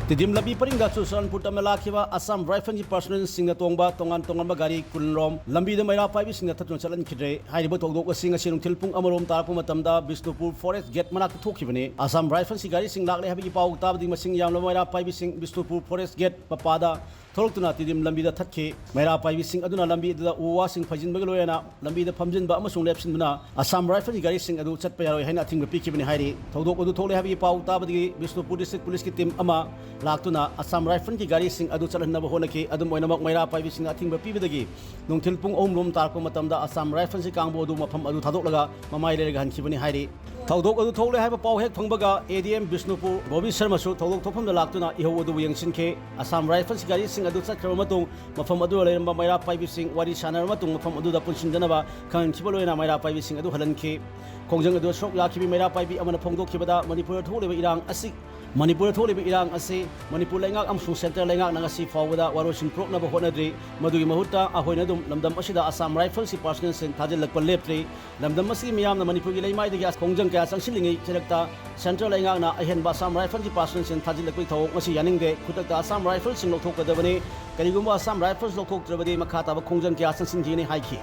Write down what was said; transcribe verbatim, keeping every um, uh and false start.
ꯇꯤꯗꯤꯝ ꯂꯝꯕꯤ ꯄꯔꯤꯡꯗ ꯆꯨꯔꯆꯥꯟꯄꯨꯔ ꯇꯝꯅ ꯂꯥꯛꯈꯤꯕ ꯑꯁꯥꯝ ꯔꯥꯏꯐꯜꯒꯤ ꯄꯥꯔꯁꯣꯅꯦꯜꯁꯤꯡꯅ ꯇꯣꯡꯕ ꯇꯣꯉꯥꯟ ꯇꯣꯉꯥꯟꯕ ꯒꯥꯔꯤ ꯀꯨꯟꯔꯣꯝ ꯂꯝꯕꯤꯗ ꯃꯩꯔꯥ ꯄꯥꯏꯕꯤꯁꯤꯡꯅ ꯊꯠꯇꯨꯅ ꯆꯠꯍꯟꯈꯤꯗ꯭ꯔꯦ꯫ ꯍꯥꯏꯔꯤꯕ ꯊꯧꯗꯣꯛ ꯑꯁꯤ ꯉꯁꯤ ꯅꯨꯡꯊꯤꯜ ꯄꯨꯡ ꯑꯃꯔꯣꯝ ꯇꯥꯔꯛꯄ ꯃꯇꯝꯗ ꯕꯤꯁꯅꯨꯄꯨꯔ ꯐꯣꯔꯦꯁ ꯒꯦꯠ ꯃꯅꯥꯛꯇ ꯊꯣꯛꯈꯤꯕꯅꯤ꯫ ꯑꯁꯥꯝ ꯔꯥꯏꯐꯜꯁꯀꯤ ꯒꯥꯔꯤꯁꯤꯡ ꯂꯥꯛꯂꯦ ꯍꯥꯏꯕꯒꯤ ꯄꯥꯎ ꯇꯥꯕꯗꯒꯤ ꯃꯁꯤꯡ ꯌꯥꯝꯂꯕ ꯃꯩꯔꯥ ꯄꯥꯏꯕꯤꯁꯤꯡ ꯕꯤꯁꯅꯨꯄꯨꯔ ꯐꯣꯔꯦꯁ ꯒꯦꯠ ꯃꯄꯥꯗ ꯊꯣꯛꯂꯛꯇꯨꯅ ꯇꯤꯗꯤꯝ ꯂꯝꯕꯤꯗ ꯊꯠꯈꯤ꯫ ꯃꯩꯔꯥ ꯄꯥꯏꯕꯤꯁꯤꯡ ꯑꯗꯨꯅ ꯂꯝꯕꯤ ꯑꯗꯨꯗ ꯎ ꯋꯥꯁꯤꯡ ꯐꯩꯖꯤꯟꯕꯒ ꯂꯣꯏꯅꯅ ꯂꯝꯕꯤꯗ ꯐꯝꯖꯤꯟꯕ ꯑꯃꯁꯨꯡ ꯂꯦꯞꯁꯤꯟꯗꯨꯅ ꯑꯁꯥꯝ ꯔꯥꯏꯐꯜꯒꯤ ꯒꯥꯔꯤꯁꯤꯡ ꯑꯗꯨ ꯆꯠꯄ ꯌꯥꯔꯣꯏ ꯍꯥꯏꯅ ꯑꯊꯤꯡꯕ ꯄꯤꯈꯤꯕꯅꯤ ꯍꯥꯏꯔꯤ꯫ ꯊꯧꯗꯣꯛ ꯑꯗꯨ ꯊꯣꯛꯂꯦ ꯍꯥꯏꯕꯒꯤ ꯄꯥꯎ ꯇꯥꯕꯗꯒꯤ ꯕꯤꯁꯅꯨꯄꯨꯔ ꯗꯤꯁꯇ꯭ꯔꯤꯛ ꯄꯨꯂꯤꯁꯀꯤ ꯇꯤꯝ ꯑꯃ ꯂꯥꯛꯇꯨꯅ ꯑꯁꯥꯝ ꯔꯥꯏꯐꯜꯒꯤ ꯒꯥꯔꯤꯁꯤꯡ ꯑꯗꯨ ꯆꯠꯍꯟꯅꯕ ꯍꯣꯠꯅꯈꯤ꯫ ꯑꯗꯨꯝ ꯑꯣꯏꯅꯃꯛ, ꯃꯩꯔꯥ ꯄꯥꯏꯕꯤꯁꯤꯡꯅ ꯑꯊꯤꯡꯕ ꯄꯤꯕꯗꯒꯤ ꯅꯨꯡꯊꯤꯜ ꯄꯨꯡ ꯑꯍꯨꯝ ꯔꯣꯝ ꯇꯥꯔꯛꯄ ꯃꯇꯝꯗ ꯑꯁꯥꯝ ꯔꯥꯏꯐꯜꯁꯀꯤ ꯀꯥꯡꯕꯨ ꯑꯗꯨ ꯃꯐꯝ ꯑꯗꯨ ꯊꯥꯗꯣꯛꯂꯒ ꯃꯃꯥꯏ ꯂꯩꯔꯒ ꯍꯟꯈꯤꯕꯅꯤ ꯍꯥꯏꯔꯤ꯫ ꯊꯧꯗꯣꯛ ꯑꯗꯨ ꯊꯣꯛꯂꯦ ꯍꯥꯏꯕ ꯄꯥꯎ ꯍꯦꯛ ꯐꯪꯕꯒ ꯑꯦ ꯗꯤ ꯑꯦꯝ ꯕꯤꯁꯅꯨꯄꯨꯔ ꯕꯣꯕꯤ ꯁꯔꯃꯁꯨ ꯊꯧꯗꯣꯛ ꯊꯣꯛꯐꯝꯗ ꯂꯥꯛꯇꯨꯅ ꯏꯍꯧ ꯑꯗꯨꯕꯨ ꯌꯦꯡꯁꯤꯟꯈꯤ꯫ ꯑꯁꯥꯝ ꯔꯥꯏꯐꯜꯁ ꯒꯥꯔꯤꯁꯤꯡ ꯑꯗꯨ ꯆꯠꯈ꯭ꯔꯕ ꯃꯇꯨꯡ ꯃꯐꯝ ꯑꯗꯨꯗ ꯂꯩꯔꯝꯕ ꯃꯩꯔꯥ ꯄꯥꯏꯕꯤꯁꯤꯡ ꯋꯥꯔꯤ ꯁꯥꯟꯅꯔꯕ ꯃꯇꯨꯡ ꯃꯐꯝ ꯑꯗꯨꯗ ꯄꯨꯟꯁꯤꯟꯖꯅꯕ ꯈꯪꯍꯟꯈꯤꯕ ꯂꯣꯏꯅꯅ ꯃꯩꯔꯥ ꯄꯥꯏꯕꯤꯁꯤꯡ ꯑꯗꯨ ꯍꯜꯍꯟꯈꯤ꯫ ꯈꯣꯡꯖꯪ ꯑꯗꯨꯗ ꯁꯔꯨꯛ ꯌꯥꯈꯤꯕ ꯃꯩꯔꯥ ꯄꯥꯏꯕꯤ ꯑꯃꯅ ꯐꯣꯡꯗꯣꯛꯈꯤꯕꯗ ꯃꯅꯤꯄꯨꯔꯗ ꯊꯣꯛꯂꯤꯕ ꯏꯔꯥꯡ ꯑꯁꯤ ꯃꯅꯤꯄꯨꯔꯗ ꯊꯣꯛꯂꯤꯕ ꯏꯔꯥꯡ ꯑꯁꯤ ꯃꯅꯤꯄꯨꯔ ꯂꯩꯉꯥꯛ ꯑꯃꯁꯨꯡ ꯁꯦꯟꯇ꯭ꯔꯦꯜ ꯂꯩꯉꯥꯛꯅ ꯉꯁꯤ ꯐꯥꯎꯕꯗ ꯋꯥꯔꯣꯏꯁꯤꯟ ꯄꯨꯔꯛꯅꯕ ꯍꯣꯠꯅꯗ꯭ꯔꯤ꯫ ꯃꯗꯨꯒꯤ ꯃꯍꯨꯠꯇ ꯑꯩꯈꯣꯏꯅ ꯑꯗꯨꯝ ꯂꯝꯗꯝ ꯑꯁꯤꯗ ꯑꯁꯥꯝ ꯔꯥꯏꯐꯜꯁꯀꯤ ꯄꯥꯔꯁꯣꯅꯦꯜꯁꯤꯡ ꯊꯥꯖꯤꯜꯂꯛꯄ ꯂꯦꯞꯇ꯭ꯔꯤ꯫ ꯂꯝꯗꯝ ꯑꯁꯤꯒꯤ ꯃꯤꯌꯥꯝꯅ ꯃꯅꯤꯄꯨꯔꯒꯤ ꯂꯩꯃꯥꯏꯗꯒꯤ ꯈꯣꯡꯖꯪ ꯀꯌꯥ ꯆꯪꯁꯤꯜꯂꯤꯉꯩ ꯆꯩꯔꯛꯇ ꯁꯦꯟꯇ꯭ꯔꯦꯜ ꯂꯩꯉꯥꯛꯅ ꯑꯍꯦꯟꯕ ꯑꯁꯥꯝ ꯔꯥꯏꯐꯜꯁꯀꯤ ꯄꯥꯔꯁꯣꯅꯦꯜꯁꯤꯡ ꯊꯥꯖꯤꯜꯂꯛꯄꯒꯤ ꯊꯧꯑꯣꯡ ꯑꯁꯤ ꯌꯥꯅꯤꯡꯗꯦ꯫ ꯈꯨꯗꯛꯇ ꯑꯁꯥꯝ ꯔꯥꯏꯐꯜꯁꯤꯡ ꯂꯧꯊꯣꯛꯀꯗꯕꯅꯤ꯫ ꯀꯔꯤꯒꯨꯝꯕ ꯑꯁꯥꯝ ꯔꯥꯏꯐꯜꯁ ꯂꯧꯊꯣꯛꯇ꯭ꯔꯕꯗꯤ ꯃꯈꯥ ꯇꯥꯕ ꯈꯣꯡꯖꯪ ꯀꯌꯥ ꯆꯪꯁꯤꯟꯈꯤꯒꯅꯤ ꯍꯥꯏꯈꯤ꯫